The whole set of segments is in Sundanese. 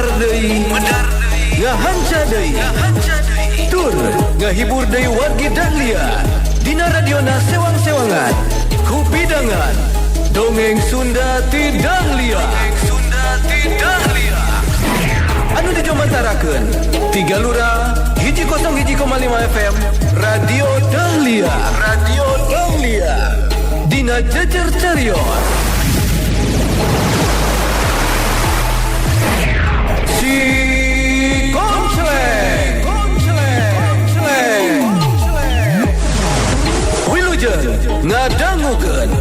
Medar deui, ngahanca deui, tur ngahibur deui wargi Dahlia dina radiona sewang-sewangan kupidangan Dongeng Sunda ti Dahlia. Anu dijomantarakeun Tiga Lura 101,5 FM Radio Dahlia. Radio Dahlia dina Jejer Carios. Si Koncleng, Koncleng, Wilujeng ngadangukeun.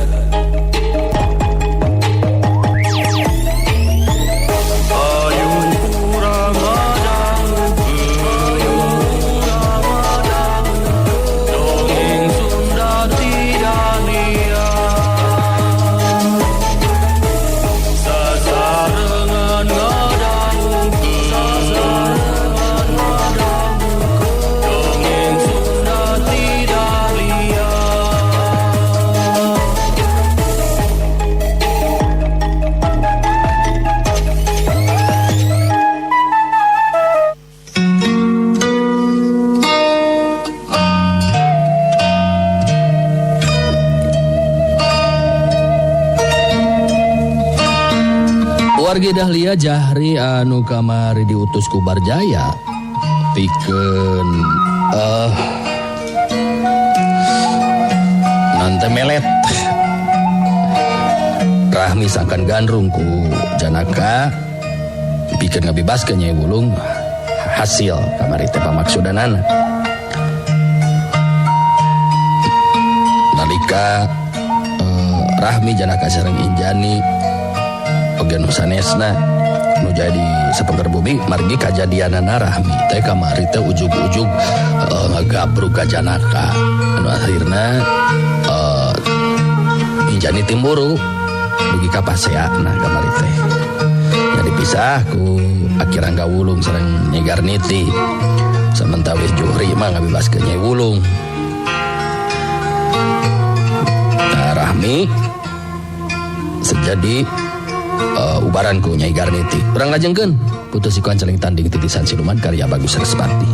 Wargi Dahlia Jahri anu kamari diutus ku Barjaya pikeun nante melet Rahmi sangkan gandrung ku Janaka pikeun ngabebaskeun Nyai Wulung hasil kamari teh pamaksudanana. Nalika Rahmi Janaka sareng Injani oge nu sanesna nu jadi sapengker bumi margi kajadianana Rahmi teh kamari teh ujug-ujug ngagabrug ka Janaka anu akhirna Injani timburu dugi ka paseana kamari teh jadi pisah ku Aki Rangga Wulung sareng Nyai Garniti samentawis Juhri mah ngabebaskeun Nyai Wulung. Nah, Rahmi sejadi ubaran ku Nyai Garniti. Urang lajengkeun putus iku anceling tanding titisan siluman karya Bagus Respati.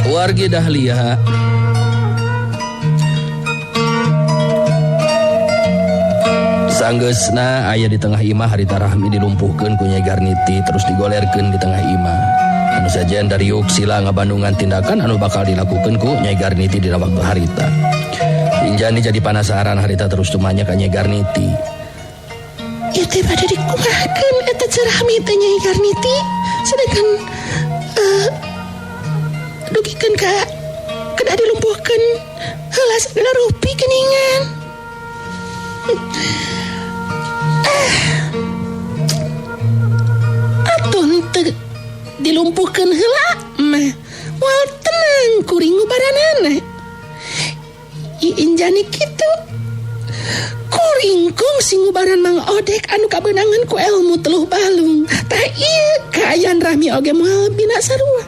Wargi Dahlia sanggeusna aya di tengah imah harita Rahmi dilumpuhkeun ku Nyai Garniti terus digolerkeun di tengah imah. Anu sajian dariuk sila ngabandungan tindakan anu bakal dilakukeun ku Nyai Garniti dina waktu harita. Injani jadi panasaran harita terus tumanya ka Nyai Garniti. Ieu teh bade dikumahakeun eta Rahmi teh Nyai Garniti sedangkan dugikeun ka kedah dilumpuhkeun heula sagala rupi geuningan. Atuh henteu dilumpuhkeun heula mah moal tenang kuring ngubaranana. Injani kitu kuring kungsi ngubaran Mang Odek anu kabeunangan ku ilmu teluh balung. Tah ieu kaayaan Rahmi oge moal bina sarua.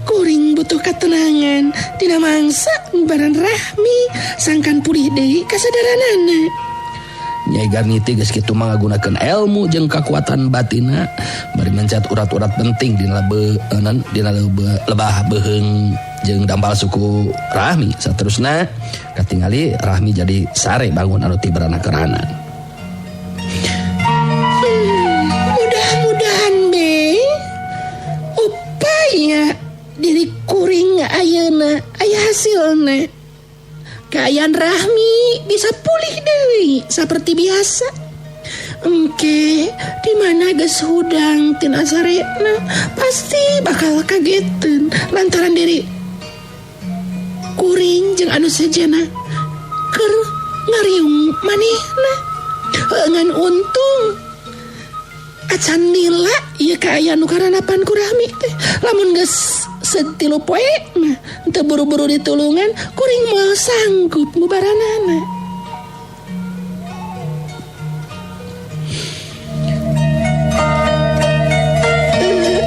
Kuring butuh katenangan dina mangsa ngubaran Rahmi sangkan pulih deui kasadaranana. Nyai Garniti geus kitu mah ngagunakeun ilmu jeung kakuatan batina bari mencet urat-urat penting dina lebah beuheung jeung dampal suku Rahmi. Saterusna katingali Rahmi jadi sare bangun anu tibrana kerana. Mudah-mudahan be upaya diri kuring ayeuna aya hasilna. Kaayaan Rahmi bisa pulih deui seperti biasa. Engke di mana geus hudang tina sarena pasti bakal kageteun lantaran diri kuring jeung anu sejena keur ngariung manehna. Ngan untung acan lila ieu kaayaan nu karanapan ku Rahmi teh. Lamun geus setilu poe mah teu buru-buru ditulungan kuring moal sanggup ngubaranana.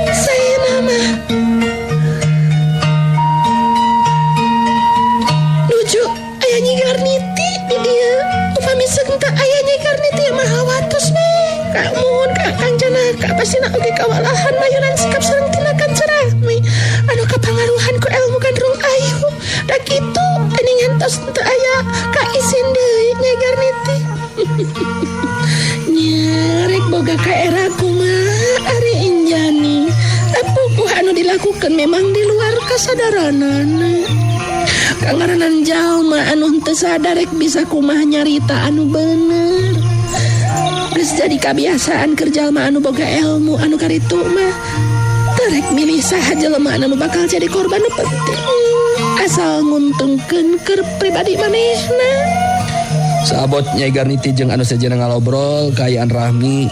Saya nama Janaka pastina oge kawalahan mayunan sikap sareng tindakan Rahmi anu kapangaruhan ku ilmu Gandrung Ayu. Da kitu geuningan tos teu aya kaisin deui Nyai Garniti. Nya rek boga ka era kumaha ari Injani. Puguh anu dilakukan memang di luar kasadaranana. Kangaranan jalma anu henteu sadar rek bisa kumaha nyarita anu bener. Geus jadi kabiasaan keur jalma anu boga ilmu anu karitu mah teu rek milih saha jelema anu bakal jadi korban nu penting. Asal nguntungkeun keur pribadi manehna. Saabot Nyai Garniti jeung anu sejenna ngalobrol kaayaan Rahmi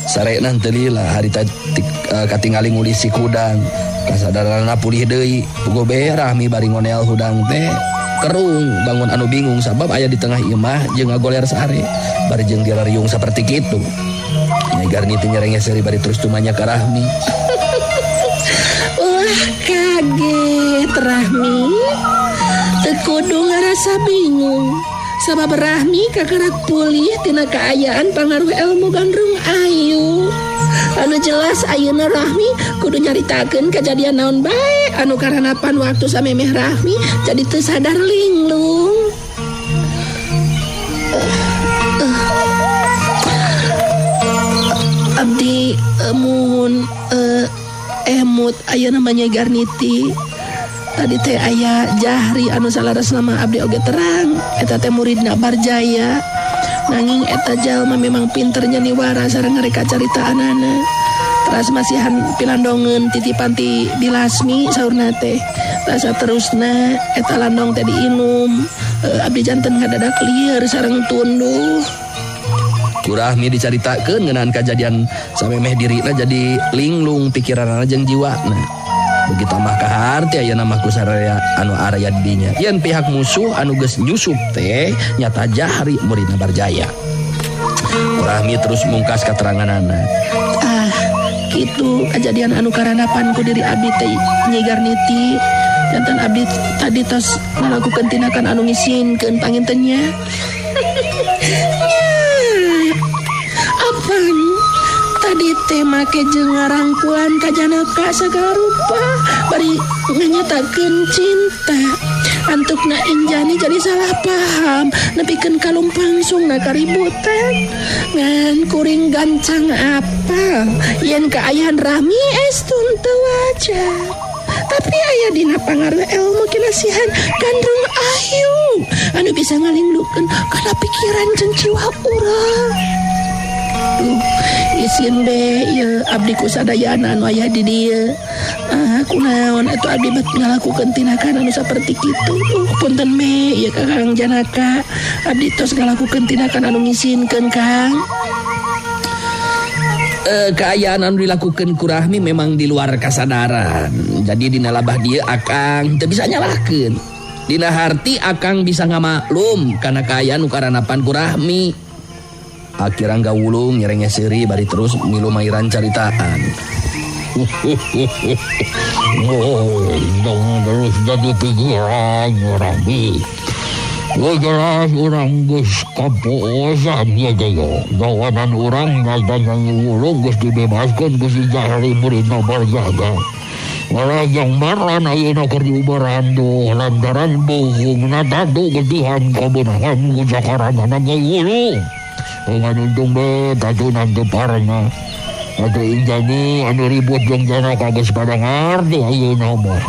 sarena teu lila harita katingali ngulisi kudang kasadaranna pulih deui. Puguh be Rahmi bari ngonel hudang teh kerung bangun anu bingung sabab aya di tengah imah jeung ngagoler sare bari jeung dirariung saperti kitu. Nyai Garniti nyerenge seuri bari terus tumanya ka Rahmi. Wah kaget Rahmi, teu kudu ngarasa bingung sabab Rahmi kakarak pulih tina kaayaan pangaruh ilmu Gandrung Ayu. Anu jelas ayeuna Rahmi kudu nyaritakeun kejadian naon bae anu karanapan waktu samemeh Rahmi jadi teu sadar linglung. Abdi muhun emut ayeuna mah Nyai Garniti. Tadi teh aya Jahri anu salaras nama abdi oge terang eta teh muridna Barjaya. Nanging eta jalma memang pinter nyaniwara sareng ngareka caritaanana. Teras masihan pilandongeun titipan ti Bilasmi saurna teh. Rasa terusna eta landong teh diinum. Abdi janten ngadadak lieur sareng tunduh. Ku Rahmi dicaritakeun ngeunaan kajadian samemeh dirina jadi linglung pikiranana jeung jiwana. Begitu mah kaharti ayeuna mah ku sararea anu araya di dinya. Yen pihak musuh anu geus nyusup teh nyata Jahri muridna Barjaya. Rahmi terus mungkas kateranganana. Ah, kitu kejadian anu karanapan ku diri abdi teh Nyi Garniti. Jantan abdi tadi tos ngalakukeun tindakan anu ngisinkeun panginten nya. Apan tadi teh make jeung ngarangkulan ka Janaka sagala rupa bari nganyatakeun cinta. Antukna Injani jadi salah paham nepikeun kalumpangsungna kaributan. Ngan kuring gancang apal yen kaayaan Rahmi estun teu wajar. Tapi aya dina pangaruh ilmu kinasihan Gandrung Ayu anu bisa ngalinglukeun kana pikiran jeung jiwa urang. Duh, isin be ieu abdi ku sadayana anu aya di dieu. Ah, kunaon atuh abdi bet ngalakukeun tindakan anu saperti kitu. Punten me ieu ka Kang Janaka. Abdi tos ngalakukeun tindakan anu ngisinkeun Kang. Kaayaan anu dilakukeun ku Rahmi memang di luar kasadaran. Jadi dina labah dieu akang teu bisa nyalahkeun. Dina harti akang bisa ngamaklum kana kaayaan nu karanapan ku Rahmi. Akhirnya gawulung nyerenge seuri bari terus milu mairan caritaan. Oh, jangan terus jadi pikiran Rahmi. Jelas orang geus kaposan ya gaya. Jawanan orang nyatanya wulung geus dibebaskeun ku si Jahri muridna Barjaga. Malah yang maran ayeuna keur diubaran tuh lantaran bohongna tatu gedihan kabeunangan ku sakaranana wulung. Dengan untung be tatunan teu parengna. Atuh Injani anu ribut jeung Janaka geus pada ngarti ayeuna mah.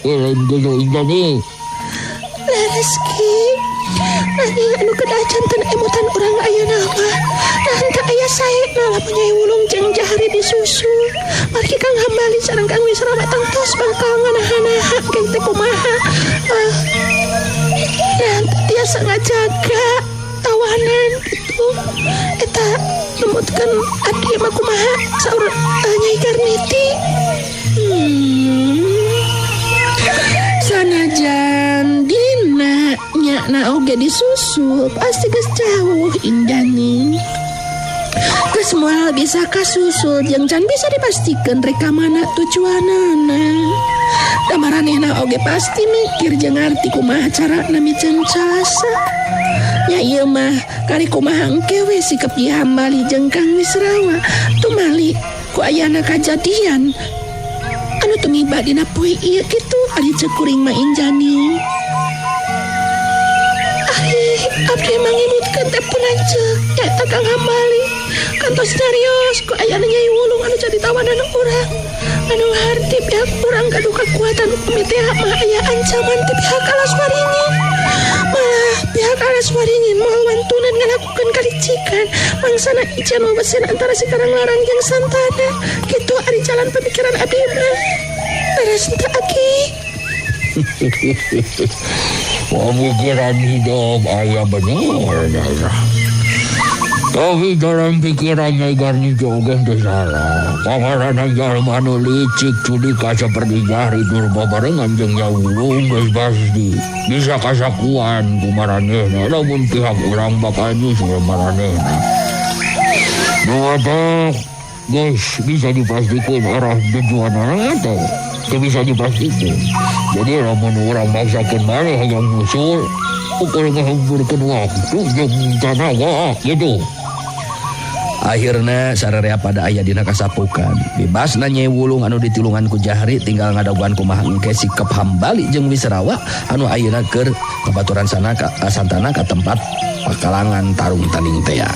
Lain geus Injani. Rezeki nanging anu kedah janten emutan urang ayeuna mah. Nah henteu aya saena lamun Nyai Wulung jeung Jahri disusul. Margi Kang Hambali sareng Kang Wisrawa tangtos bakal nganahan-nahan geng teh kumaha. Nah teu tiasa ngajaga tawanan gitu. Eta nemutkeun abdi mah kumaha saur Nyai Garniti. Sanajan dina nyakna oge disusul pasti geus jauh Injani. Geus moal bisa kasusul jeung can bisa dipastikan rek ka mana tujuanana. Da maranehna oge pasti mikir jeung ngarti kumaha carana miceun salasa. Nya ieu mah kari kumaha engke we sikep Ki Hambali jeung Kang Wisrawa tumali ku ayana kajadian anu tumiba dina poe ieu kitu ari ceuk kuring mah Injani. Ari abdi mangimutkeun teh pun lanceuk nyaeta Kang Hambali kantos nyarios ku ayana Nyai Wulung anu jadi tawanan urang anu harti pihak urang gaduh kakuatan upami teh mah aya ancaman ti pihak Alas Waringin. Malah pihak Alas Waringin moal wantunan ngalakukeun kalicikan mangsana ican wewesen antara si Karang Larang jeung Santana. Kitu ari jalan pemikiran abdi mah. Leres teu aki? Pemikiran hidup aya bener dah. Tapi dalam pikiran Nyai Garniti oge teu salah. Pangarana jalma anu licik culika seperti jari tur babarengan jeung Nyai Wulung geus pasti bisa kasakuan ku maranehna lamun pihak urang bakal nyusul maranehna. Dua geus bisa dipastikan arah tujuanana teh teu bisa dipastikan. Jadi lamun urang maksakeun maneh hayang nyusul ukur ngahemburkeun waktu jeung tanaga gitu. Akhirna sararea pada aya dina kasapukan. Bebasna Nyai Wulung anu ditilungan ku Jahri tinggal ngadaguan kumaha engke sikep Hambali jeung Wisrawa anu ayeuna keur kabaturan sana ka Santana ka tempat pakalangan tarung tanding tea.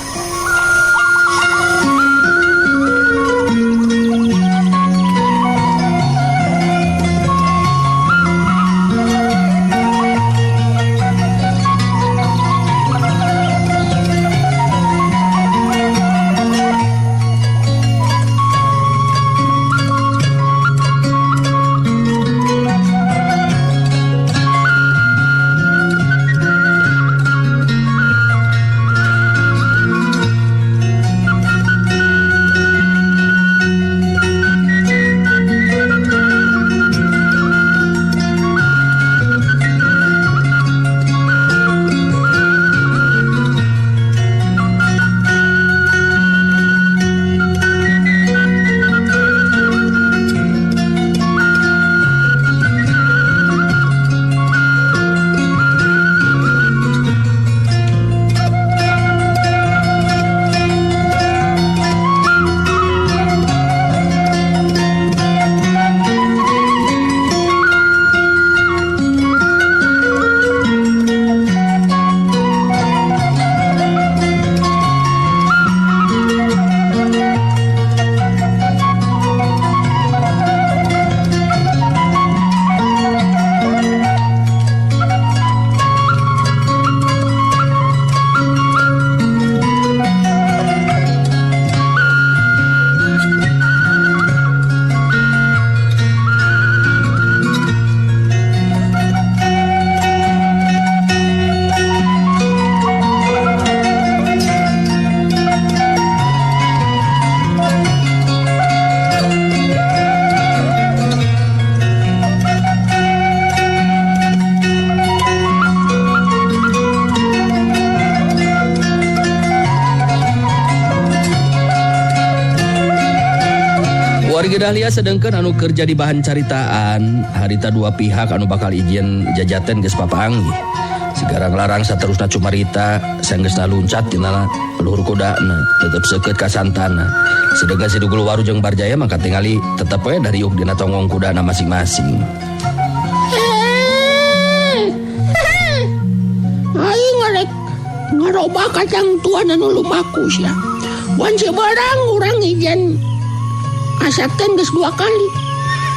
Wargi Dahlia sedengkeun anu kerja di bahan caritaan harita dua pihak anu bakal izin jajaten geus papanggih. Sigarang larang saterusna cumarita sanggeusna luncat dina luhur kudana tetep seukeut ka Santana. Sedengkeun si Dugul Waru jeung Barjaya mah katingali tetep we dariuk dina tonggong kudana masing-masing. Aing ngarek ngaroba kacang tuan anu lumaku sia. Wan sebarang urang ijen asakeun geus dua kali.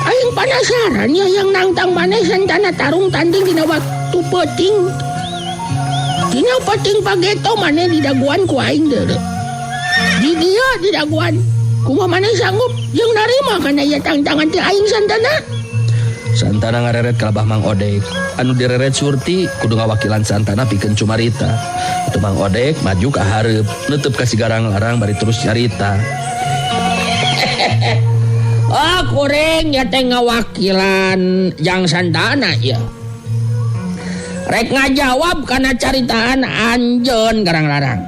Aing panasaran ya yang nangtang maneh Santana tarung tanding dina waktu peuting. Dina peuting pageto maneh didaguan ku aing deuleu. Di dieu didaguan. Kumaha maneh sanggup jeung narima kana ieu tangtangan ti aing Santana? Santana ngareret ka Lebah Mang Odek. Anu direret Surti kudu ngawakilan Santana pikeun cumarita. Atuh Mang Odek maju ka hareup, nutup ka Sigarang Larang bari terus nyarita. Ah, kuring nya teh ngawakilan Jang Santana ya. Rek ngajawab kana caritaan anjeun Garang Larang.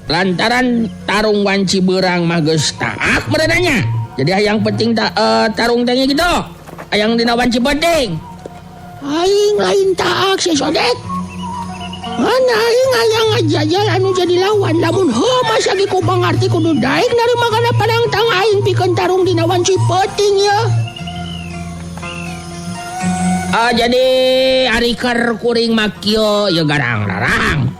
Lantaran tarung wanci beurang mah geus taak meureunanya. Jadi hayang penting tarung teh gitu. Hayang dina wanci penting. Aing lain taak si Sodek. Mana aing hayang ngajajal anu jadi lawan lamun heuh masa ge ku pangarti kudu daek narima kana panangtang aing pikeun tarung dina wanci peuting ya. Jadi ari keur kuring mah kieu ya garang-larang.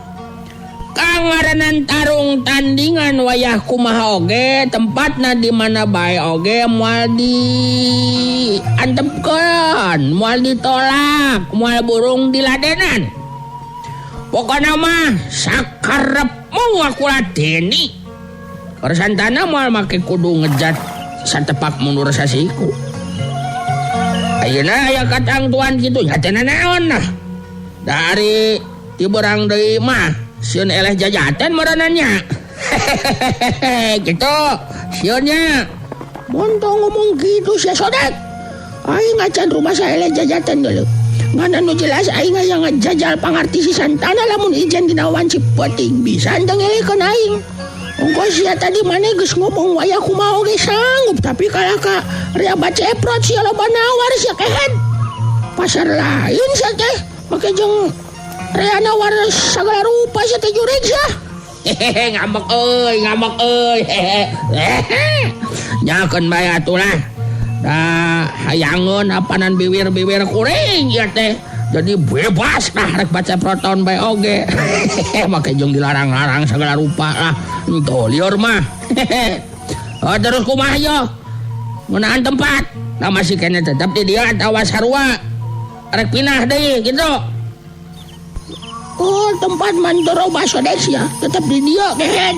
Kangaranan tarung tandingan wayah kumaha oge tempatna di mana bae oge moal di antepkeun, moal ditolak, moal burung diladenan. Pokona mah sakarepmu aku ladeni. Santana moal make kudu ngejat satepak mundur sasiku. Ayeuna aya katangtuan kitu nya teh naon nah. Dari tiberang deui mah sieun eleh jajaten merenannya. Gitu sieunnya. Montong ngomong gitu sia Sodek. Aing acan rumah saya eleh jajaten deuleu. Ngan anu jelas aing hayang ngajajal pangarti si Santana lamun ijen dina wanci peuting bisa teu ngelehkeun aing. Ongko sia tadi maneh geus ngomong wayah kumaha oge sanggup tapi kalah ka rea baceprot sia loba nawar sia kehed. Pasar lain sia teh make jeung rea nawar sagala rupa sia teh jurig sia. Hehehe ngambek euy, ngambek euy. Nyakeun bae atuh lah. Da hayangeun apanan biwir-biwir kuring ieu teh. Jadi bebas lah rek baca proton bae oge. Make jeung dilarang-larang sagala rupa lah. Henteu lieur mah. Oh, terus kumaha yo? Ngeunaan tempat. Nah masih kene tetep di dieu atawa sarua. Rek pindah deui gitu. Oh, tempat mantoro baso ya, tetep di dieu kehed.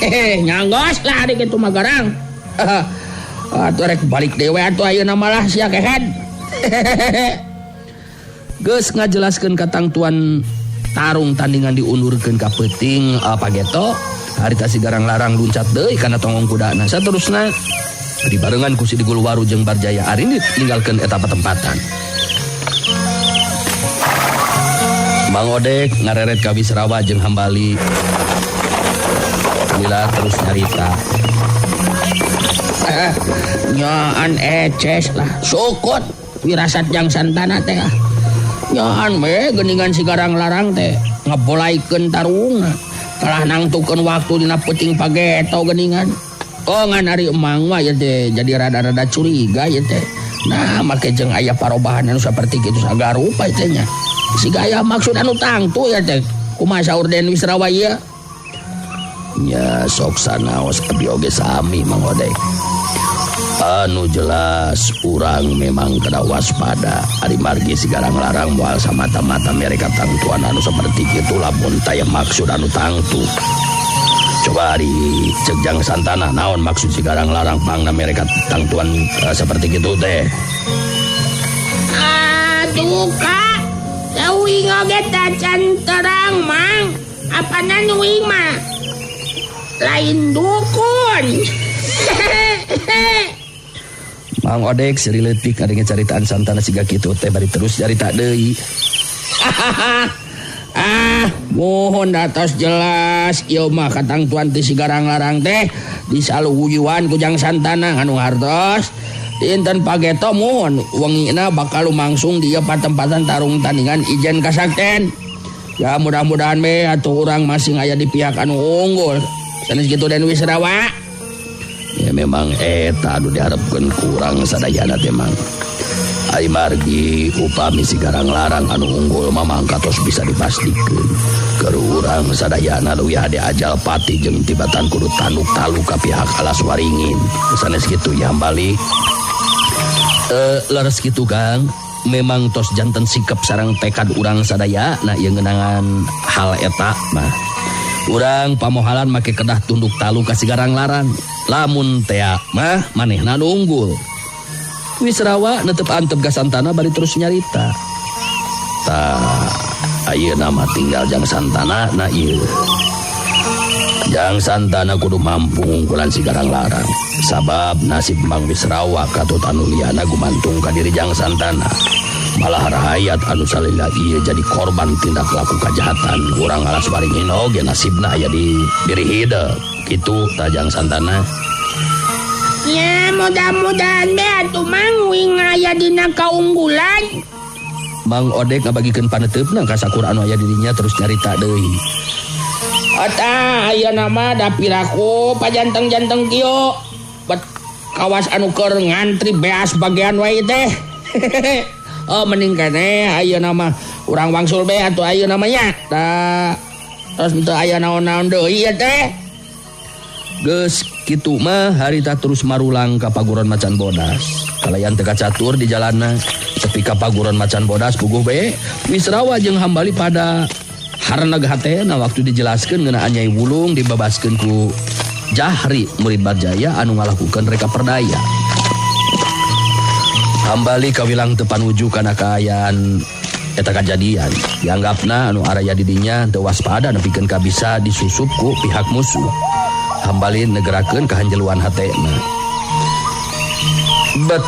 Hehe, nyanggos lah ari kitu mah garang. Atuh rek balik deui we atuh ayeuna malah sia kehed. Geus ngajelaskeun katangtuan tarung tandingan diundurkeun ka peuting pageto harita si garang larang luncat deui kana tonggong kudana saterusna dibarengan ku si Digulwaru jeung Barjaya Arindit ninggalkeun eta patempatan. Mang Odek ngareret ka Wisrawa jeung Hambali. Lila terus nyarita. Nyaan eces lah sukut wirasat jang Santana teh. Nyaan we geuningan si garang larang teh ngebolaikeun tarungna. Kalah nangtukeun waktu dina peuting pageto geuningan. Oh ngan ari emang mah ieu teh jadi rada-rada curiga ieu teh. Nah make jeung aya parobahan anu saperti kitu sagala rupa ieu teh nya. Siga aya maksud anu tangtu ya teh. Kumaha saur Den Wisrawa ieu? Nya sok sanaos abdi oge sami Mang Odek. Anu jelas urang memang kena waspada. Ari margi si garang larang moal samata-mata mereka tangtuan anu seperti kitu lamun taya maksud anu tangtu. Coba ari cek Jang Santana naon maksud si garang larang pangna mereka tangtuan seperti kitu teh. Aduh kak, uing oge tacan terang mang. Apanan uing mah? Lain dukun. Mang Odek seri leutik adenge caritaan Santana siga kitu teh bari terus carita deui. Ah, mohon datos jelas ieu mah katangtuan ti si garang larang teh disaluwuyuan ku Jang Santana anu hartos. Dinten pageto mohon wengina bakal lumangsung di ieu patempatan tarung tandingan ijen kasakten. Ya mudah-mudahan we atuh urang masing aya di pihak anu unggul. Sanes kitu Den Wisrawa. Ya memang eta anu diharapkeun kurang sadayana teh mang. Ai margi upami si garang larang anu unggul mah mangkatos bisa dipastikeun. Keur urang sadayana leuwih hade ajal pati jeung tibatan kudu tanduk talu ka pihak alas waringin. Sanes kitu ya Hambali. Leres kitu Kang, memang tos janten sikap sareng tekad urang sadaya na ieu ngeunangan hal eta mah. Urang pamohalan make kedah tunduk talu ka si garang larang. Lamun tea mah manehna nu unggul. Wisrawa netep antep ka Santana bari terus nyarita. Tah ayeuna mah tinggal Jang Santana na ieu. Jang Santana kudu mampu ngungkulan si garang larang. Sabab nasib Mang Wisrawa katut anu liyana gumantung ka diri Jang Santana. Malah rahayat anu salila ieu jadi korban tindak laku kajahatan. Urang Alas Waringin oge nasibna aya di diri hidep. Kitu Tajang Santana. Ya mudah-mudahan be atuh Mang wing aya dina kaunggulan. Mang Odek ngabagikeun paneuteup ka sakur anu aya di dinya terus nyarita deui. Eta ayeuna mah da piraku pajanteng-janteng kieu. Bet kawas anu keur ngantri beas bagian wae teh. Oh mending keneh ayeuna mah urang wangsul be atuh ayeuna mah nya. Da terus teu aya naon-naon deui ieu teh. Geus kitu mah harita terus marulang ka Paguron Macan Bodas. Kalayan teu kacatur di jalanna tepi ka Paguron Macan Bodas puguh be Wisrawa jeung Hambali pada hareneg hatena waktu dijelaskeun ngeunaan Nyai Wulung dibebaskeun ku Jahri murid Barjaya anu ngalakukeun reka perdaya. Hambali kawilang teu panuju kana kaayaan eta kajadian. Dianggapna anu araya di dinya teu waspada nepikeun ka bisa disusup ku pihak musuh. Hambali negerakeun kahanjeluan hatena. Bet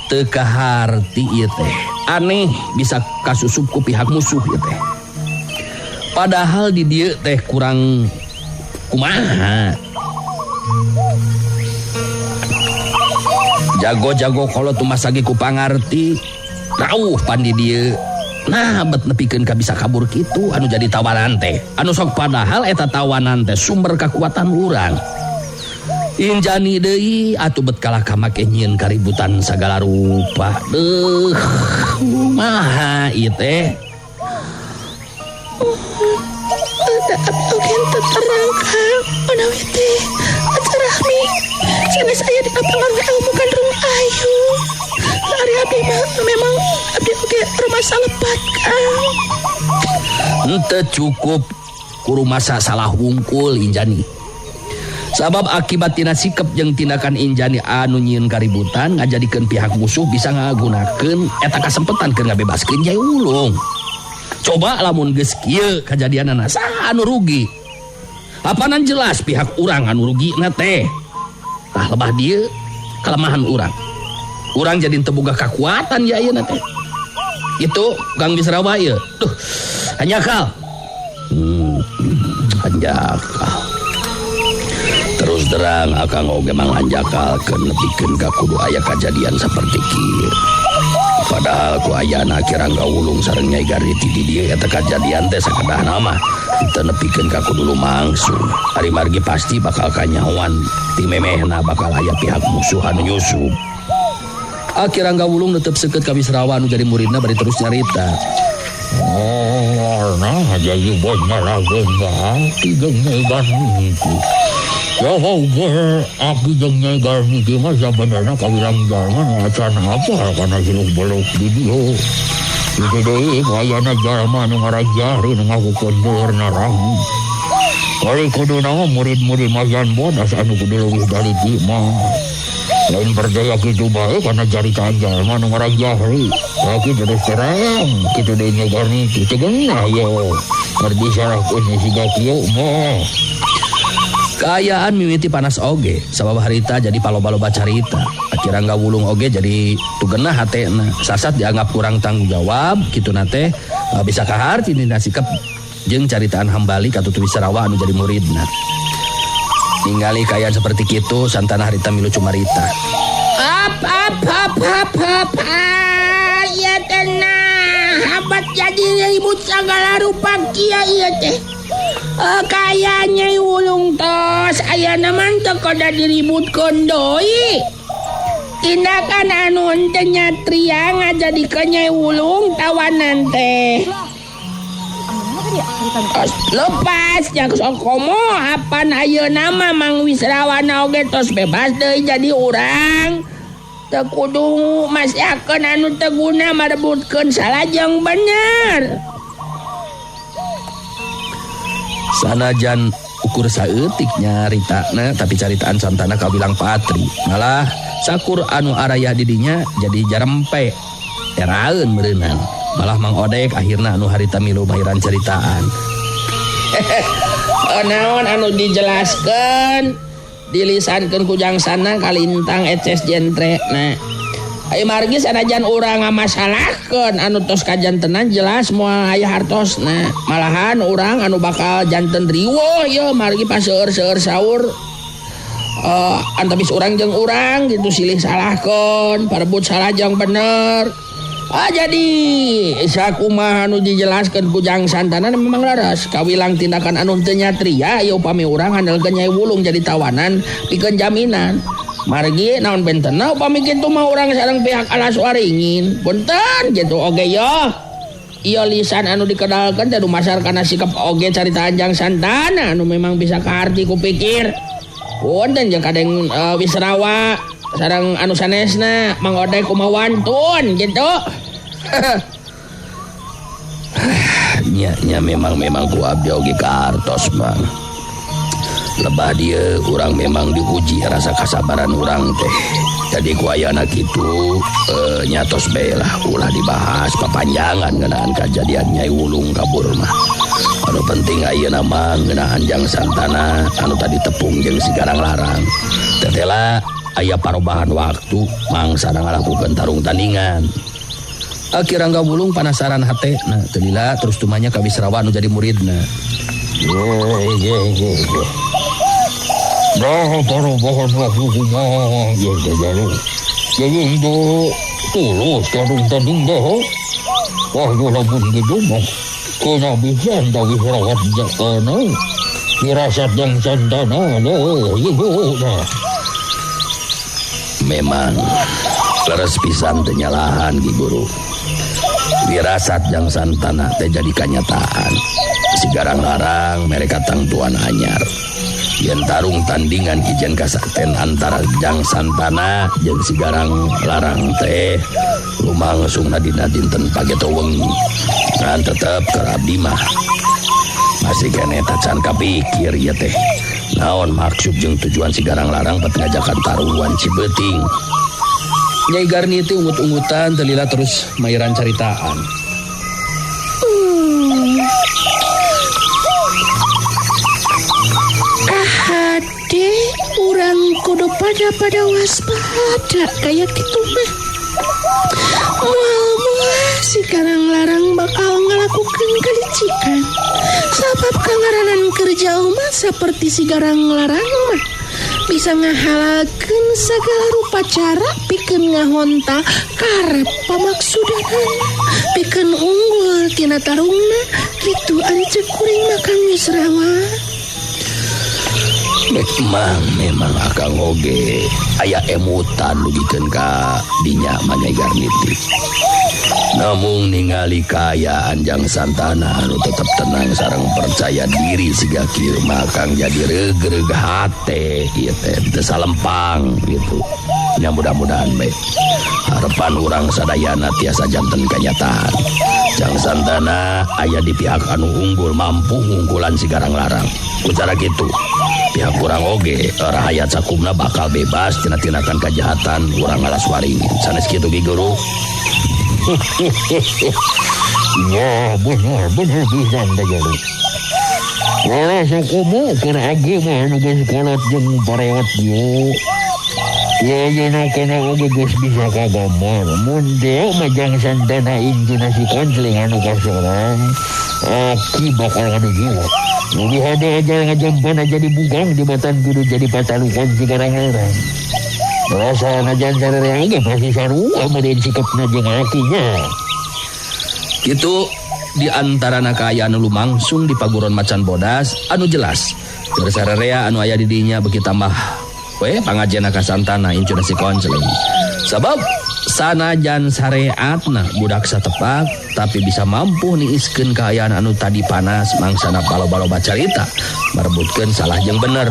teu kaharti ieu teh. Aneh bisa kasusup ku pihak musuh ieu teh. Padahal di dieu teh kurang kumaha. Jago-jago kalau tumasagi ku pangarti rauh pan di dieu. Nah bet nepikeun ka bisa kabur kitu anu jadi tawanan teh. Anu sok padahal eta tawanan teh sumber kekuatan urang. Injani deui atuh bet kalah ka make nyieun kaributan sagala rupa. Deuh, kumaha ieu teh? Da abdi oge teu terang Kang, manawi teh acarahmi sanes aya dina pangaruh ilmu Gandrung Ayu. Ari abdi mah memang abdi oge rumasa lepat Kang. Henteu cukup ku rumasa salah wungkul Injani. Sabab akibat tina sikep jeung tindakan Injani anu nyieun kaributan ngajadikeun pihak musuh bisa ngagunakeun eta kasempetan keur ngabebaskeun Nyai Wulung. Coba lamun geus kieu kajadianana saha anu rugi? Apanan jelas pihak urang anu rugina teh. Tah lebah dieu kelemahan urang. Urang jadi teu boga kakuatan ya ayeuna teh. Itu Kang Wisrawa ieu. Duh, hanjakal. Hanjakal. Terus terang akang oge mang hanjakal keur nepikeun ka kudu aya kajadian saperti kieu. Padahal ku ayana Kirangga Wulung sareng Nyai Garniti di dieu eta kajadian teh sakadahna mah teu nepikeun ka kudu lumangsung. Ari margi pasti bakal kanyahoan ti memehna bakal aya pihak musuh anu nyusup. Kirangga Wulung netep seukeut ka Wisrawa anu jadi muridna bari terus nyarita. Oh, nah jadi bener aki jeung Nyai Garniti. Ya oge aki jeung Nyai Garniti mah sabenerna kawilang jalma nu acan apal kana siluk-beluk di dieu. Kitu deui ayana jalma nu ngarajari nu ngakukeun deurna rahmi. Kali kuduna mah murid-murid Macan Bodas anu kudu leuwih dari mah. Lain percaya kitu bae kana caritaan jalma nu ngarajari. Aki terus terang kitu deui Nyai Garniti teu geunah yo. Keur disarahkeun siga kieu mah. Kaayaan mimiti panas oge sabab harita jadi paloba-loba carita. Kirangga Wulung oge jadi tugenah hatena. Sasat dianggap kurang tanggung jawab kitu na teh bisa kaharti dina sikep jeung caritaan Hambali katutu Wisrawa anu jadi muridna. Ningali kaayaan seperti kitu Santana harita milu cumarita. Ap ap ap ap ap. Ieu teh nah habat jadi ribut sagala rupa kieu ieu teh. Kaya Nyai Wulung tos ayana mah teu kada diributkeun deui. Tindakan anu henteu nyatria ngajadikeun Nyai Wulung tawanan teh. Tos lepas nya sok komo apan ayeuna mah Mang Wisrawana oge tos bebas deui jadi urang. Teu kudu masyakeun anu teu guna marebutkeun salajeng bener. Sanajan ukur saeutik nyaritana tapi caritaan Santana kabilang patri. Malah sakur anu araya didinya jadi jarempe. Eraeun meureunnan. Malah Mang Odek akhirna anu harita milu bahiran caritaan. Naon anu dijelaskeun dilisankeun ku jangsana kalintang eces jentre. Nah, Ai margi sanajan urang ngamasalahkeun anu tos kajantenan jelas moal aya hartosna. Malahan urang anu bakal janten riweuh ieu margi paseueur-seueur saur. Antabis urang jeung urang gitu silih salahkeun, parebut salah jeung bener. Jadi sakumaha anu dijelaskeun ku Jang Santana memang laras kawilang tindakan anu teu nyatria ieu upami urang handelkeun Nyai Wulung jadi tawanan pikeun jaminan. Margi naon bentenna upami kitu mah urang sareng pihak Alas Waringin. Punten kitu oge yo. Ieu lisan anu dikedalkeun teh dumasar kana sikap oge caritaan Jang Santana anu memang bisa kaharti ku pikir. Punten jeung kadeng Wisrawa sareng anu sanesna Mang Odeh kumaha wantun gitu. Nya memang ku abdi oge kaartos Mang. Lebah dia urang memang diuji rasa kasabaran urang teh. Jadi ku ayana kitu nyatos bae lah ulah dibahas papanjangan ngeunaan kajadian Nyai Wulung kabur mah. Anu penting ayeuna mah ngeunaan Jang Santana anu tadi tepung jeung si Garang Larang. Tetela aya parobahan waktu mangsana ngalakukeun tarung tandingan. Ki Rangga Wulung panasaran hate nah teu lila terus tumanya ka Wisrawa anu jadi muridna. Nah, parobahan waktu kumaha ya jalu. Jadi itu tulus tarung tanding dah. Wah, lamun kitu mah kena bisa da Wisrawa jakana. Wirasat Jang Santana nah. Memang leres pisan teu nyalahan Ki Guru. Wirasat Jang Santana teh jadi kanyataan. Si Garang Larang mereka tangtuan anyar. Yen tarung tandingan ijen kasakten antara Jang Santana jeung si Garang Larang teh lumangsungna dina dinten pageto wengi. Ngan tetep keur abdi mah masih keneh tacan kapikir ieu teh. Naon maksud jeung tujuan si Garang Larang bet ngajakan taruhan Cibeuting. Nyai Garni teh ungut-ungutan teu lila terus mairan caritaan. Kahade urang kudu pada waspada kaya kitu mah. Moal-moal si Garang Larang bakal ngalakukeun kalicikan. Sabab kangaranan kerja mah saperti si Garang Larang mah bisa ngahalalkeun sagala rupa cara pikeun ngahonta karep pamaksudanana, pikeun unggul tina tarungna kitu ari ceuk kuring mah Kang Wisrawa. Memang akang oge aya emutan dugikeun ka dinya mah Nyai Garniti. Namun ningali kaayaan Jang Santana anu tetep tenang sareng percaya diri siga kieu mah akang jadi reug-reug hate ieu teh teu salempang gitu. Nya mudah-mudahan bae harapan urang sadayana tiasa janten kanyataan. Jang Santana aya di pihak anu unggul mampu ngunggulan si Garang Larang. Ku cara kitu pihak urang oge rahayat sakumna bakal bebas tina tindakan kejahatan urang Alas Waringin. Sanes kitu Ki Guru. Ya bener pisan teh Guru. Lara sakomo keur age mah anu geus kolot jeung parewat ieu. Ya yeuna kana oge geus bisa kagambar. Mun teu mah Jang Santana incuna si Konceling anu kasorang, aki bakal ngadu jiwa. Lebih hade aja ngajampan aja dibugang jembatan kudu jadi patalukan si Garang Larang. Rasa najan sararea oge pasti sarua meureun sikapna jeung akinya. Kitu di antara kaayaan anu lumangsung di Paguron Macan Bodas anu jelas. Keur sararea anu aya di dinya beuki tambah we pangajena ka Santana incuna si Konceling. Sabab sanajan sareatna budak satepak tapi bisa mampu niiskeun kaayaan anu tadi panas mangsana paloba-loba carita merebutkeun salah jeung bener.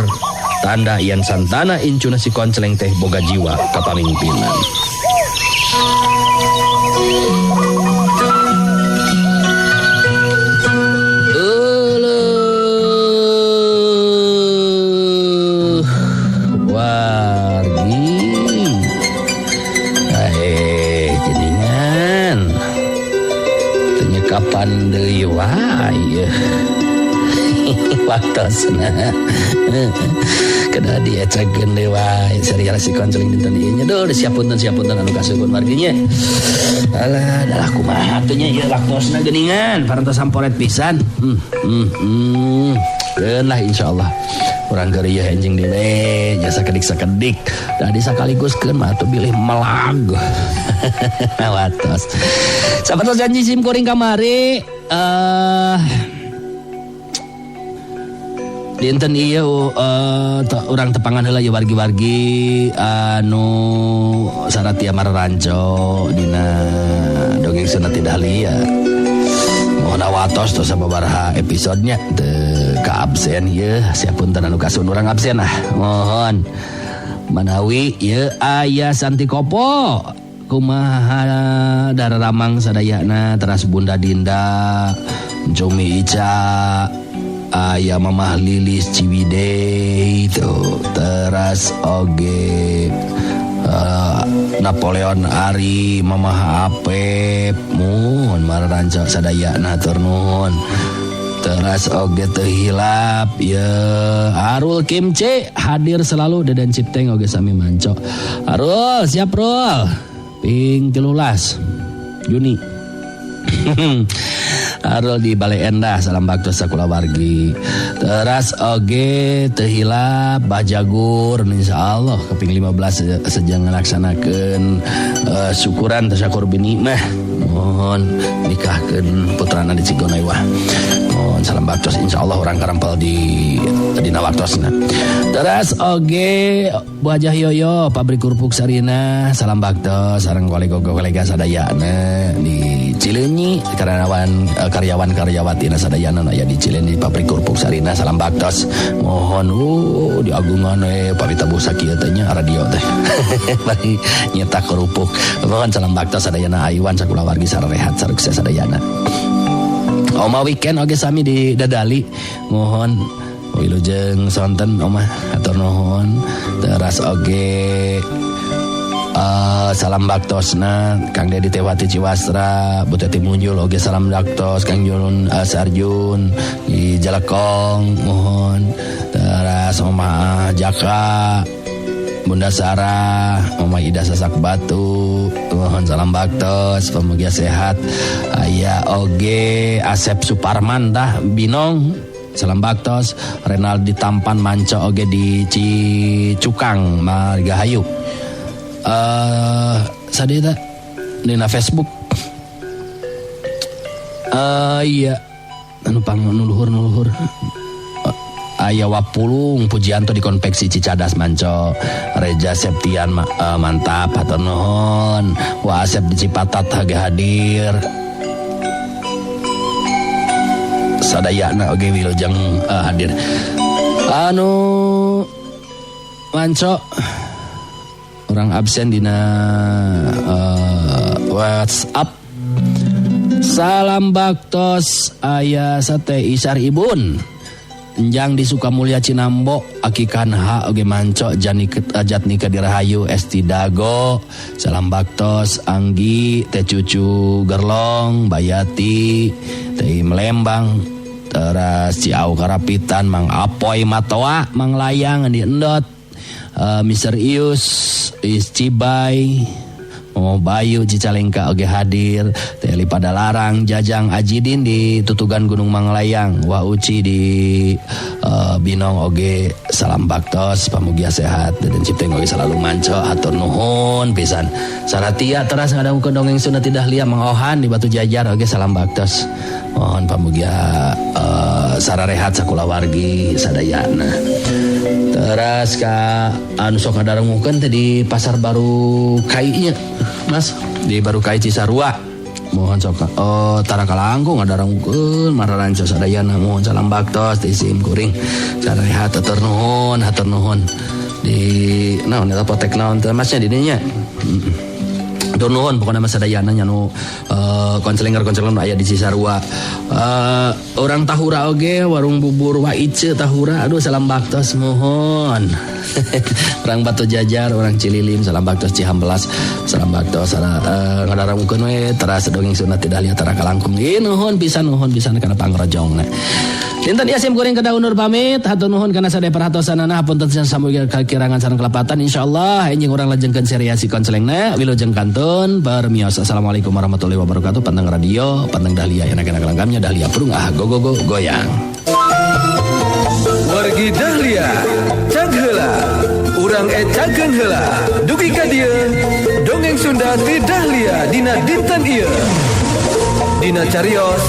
Tanda yen Santana incuna si Konceleng teh boga jiwa kapamimpinan. Euleuh wargi. Geningan. Teu nyekapan deui wae. Waktosna kedah diecekeun deui wae serial si konseling dinten ieu nya. Duh, siap punten anu kasuhun warginya. Alah, dalah kumaha teh nya ieu waktosna geuningan parantos samporet pisan. Keun lah insyaallah. Urang keur ieu enjing deui we jasa kedik-sakedik. Da disakaligus keun mah atuh bilih melag. Watos. Sapertos janji sim kuring kamari dinten ieu urang tepangan heula ieu wargi-wargi anu saratia mararanco dina dongeng Sunati Dahlia. Mohon awatos tos sababaraha episodenya teu ka absen ieu, siapunten anu kasun urang absen ah. Mohon manawi ieu aya Santi Kopo kumaha dararamang sadayana teras Bunda Dinda Jumi Ica aya Mamah Lilis Ciwidey itu teras oge Napoleon Ari Mamah Apep mun mararanco sadayana hatur nuhun teras oge teu hilap ye Arul Kimce hadir selalu Deden Cipteng oge sami manco Arul siap Rul ping 13 Juni. Arul di Balai Endah salam baktos sakulawargi teras oge teu hilap Bajagur insyaallah keping 15 sejang ngalaksanakeun syukuran tasyakur binikmah mohon nikahkeun putrana di Cigonoy wah mohon salam baktos insyaallah urang karampel di dina waktosna teras oge Bu Hajah Yoyo pabrik kerupuk Sarina salam baktos sareng kolega-kolega sadayana di Cileunyi karyawan karyawan karyawati sadayana aya di Cileunyi pabrik kerupuk Sarina salam baktos mohon diagungan we pamita busa kieu teh nya radio teh bari nyetak kerupuk mohon salam baktos sadayana Aiwan sakulawargi sarehat sarukses sadayana Oma weekend oge sami di Dadali mohon wilujeng sonten Oma hatur nuhun teras oge salam baktosna Kang Dedi Tewati Ciwastra Bu Teti Munjul oge salam baktos Kang Jun Sarjun di Jalekong mohon teras Oma Jaka Bunda Sarah Oma Ida Sasak Batu mohon salam baktos pamugia sehat aya oge Asep Suparman tah Binong salam baktos Renaldi Tampan Manco oge di Cicukang Margahayu sadeta dina Facebook iya anu pang nuluhur aya Wapulung Pujianto di konveksi Cicadas Manco Reja Septian mantap hatur nuhun Wa Asep di Cipatat hage hadir sadayana oge wilujeng hadir anu Manco orang absen dina WhatsApp salam baktos aya sate Isar Ibun Enjang di Sukamulya Cinambo Akikan H oge Manco Jatnika Dirahayu Esti Dago salam baktos Anggi Teh Cucu Gerlong Bayati Teh Melembang teras Ciau Karapitan Mang Apoy Matoa Mang Layang di Endot Mr. Ius Is Cibai Momo Bayu Cicalengka oge hadir Teli Padalarang Jajang Ajidin di Tutugan Gunung Manglayang Wa Uci di Binong oge salam baktos pamugia sehat dan Cipteng oge selalu manco hatur nuhun pisan Saratia teras ngadangukeun dongeng Sunati Dahlia Mang Ohan di Batu Jajar oge salam baktos mohon pamugia sararehat sakulawargi sadayana teras ka anu sok ngadangukeun teh di Pasar Baru Kai nya Mas di Baru Kai Cisarua mohon sok tara kalangkung ngadangukeun mararanco sadayana mohon salam baktos di sim kuring sarehat hatur nuhun di naon eta potek naon teh Masnya di dinya hatur nuhun pokona mah sadayana nya nu konselinger-konselinger aya di Cisarua orang Tahura oge warung bubur Wa Ice Tahura aduh salam baktos mohon Orang Batu Jajar, orang Cililin, salam baktos Cihampelas, salam baktos ngadaramkeun we teras dongeng Sunda ti Dahlia tara kalangkung. Ih nuhun pisan kana pangrojongna. Dinten ieu sim kuring kedah undur pamit, hatur nuhun kana sadaya perhatosanana, hapunten samugi kakirangan sareng kelepatan. Insyaallah enjing urang lajengkeun seriasi si konselengna wilujeng kantun permios. Assalamualaikum warahmatullahi wabarakatuh. Panteng radio, panteng Dahlia, enak-enak langgamnya Dahlia prung ah go go go goyang. Wargi Dahlia, cag heula, urang ecakeun heula. Dugi ka dieu, dongeng Sunda ti Dahlia dina dinten ieu. Dina carios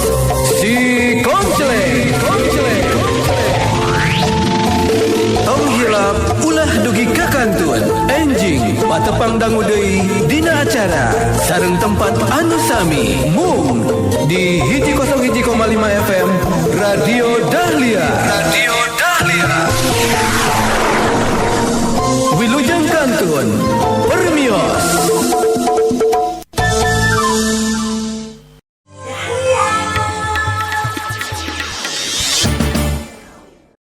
si Konceleng. Tong hilap ulah dugi ka kantun. Enjing patepang dangu deui dina acara sareng tempat anu sami mung di 101,5 FM Radio Dahlia.